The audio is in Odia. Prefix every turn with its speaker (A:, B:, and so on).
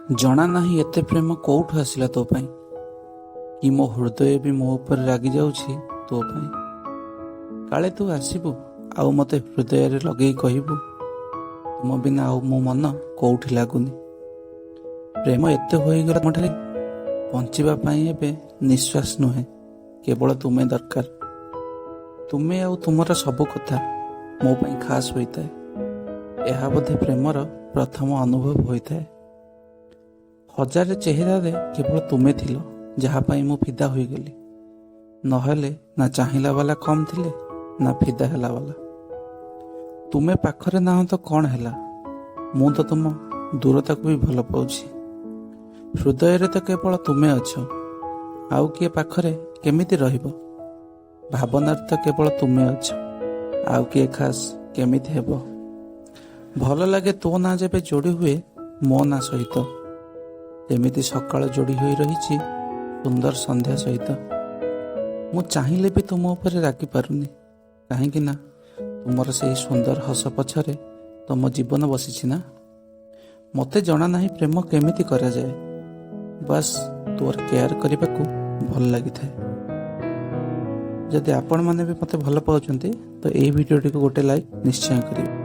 A: ଜଣା ନାହିଁ ଏତେ ପ୍ରେମ କୋଉଠୁ ଆସିଲା ତୋ ପାଇଁ, କି ମୋ ହୃଦୟ ବି ମୋ ଉପରେ ରାଗି ଯାଉଛି ତୋ ପାଇଁ। କାଳେ ତୁ ଆସିବୁ ଆଉ ମୋତେ ହୃଦୟରେ ଲଗେଇ କହିବୁ, ତୁମ ବିନା ଆଉ ମୋ ମନ କୋଉଠି ଲାଗୁନି। ପ୍ରେମ ଏତେ ହୋଇଗଲା ମୋ ଠାରେ, ବଞ୍ଚିବା ପାଇଁ ଏବେ ନିଶ୍ୱାସ ନୁହେଁ, କେବଳ ତୁମେ ଦରକାର। ତୁମେ ଆଉ ତୁମର ସବୁ କଥା ମୋ ପାଇଁ ଖାସ୍ ହୋଇଥାଏ। ଏହା ବୋଧେ ପ୍ରେମର ପ୍ରଥମ ଅନୁଭବ ହୋଇଥାଏ। ହଜାରେ ଚେହେରାରେ କେବଳ ତୁମେ ଥିଲ, ଯାହା ପାଇଁ ମୁଁ ଫିଦା ହୋଇଗଲି। ନହେଲେ ନା ଚାହିଁଲା ବାଲା କମ୍ ଥିଲେ, ନା ଫିଦା ହେଲା ବାଲା। ତୁମେ ପାଖରେ ନାହଁ ତ କ'ଣ ହେଲା? ମୁଁ ତ ତୁମ ଦୂରତାକୁ ବି ଭଲ ପାଉଛି। ହୃଦୟରେ ତ କେବଳ ତୁମେ ଅଛ, ଆଉ କିଏ ପାଖରେ କେମିତି ରହିବ? ଭାବନାରେ ତ କେବଳ ତୁମେ ଅଛ, ଆଉ କିଏ ଖାସ୍ କେମିତି ହେବ? ଭଲ ଲାଗେ ତୋ ନାଁ ଯେବେ ଯୋଡ଼ି ହୁଏ ମୋ ନାଁ ସହିତ, ଯେମିତି ସକାଳ ଯୋଡ଼ି ହୋଇ ରହିଛି ସୁନ୍ଦର ସନ୍ଧ୍ୟା ସହିତ। ମୁଁ ଚାହିଁଲେ ବି ତୁମ ଉପରେ ରାଗି ପାରୁନି, କାହିଁକି ନା ତୁମର ସେହି ସୁନ୍ଦର ହସ ପଛରେ ତମ ଜୀବନ ବସିଛି ନା। ମୋତେ ଜଣା ନାହିଁ ପ୍ରେମ କେମିତି କରାଯାଏ, ବାସ୍ ତୋର କେୟାର କରିବାକୁ ଭଲ ଲାଗିଥାଏ। ଯଦି ଆପଣମାନେ ବି ମୋତେ ଭଲ ପାଉଛନ୍ତି, ତ ଏଇ ଭିଡ଼ିଓଟିକୁ ଗୋଟେ ଲାଇକ୍ ନିଶ୍ଚୟ କରିବେ।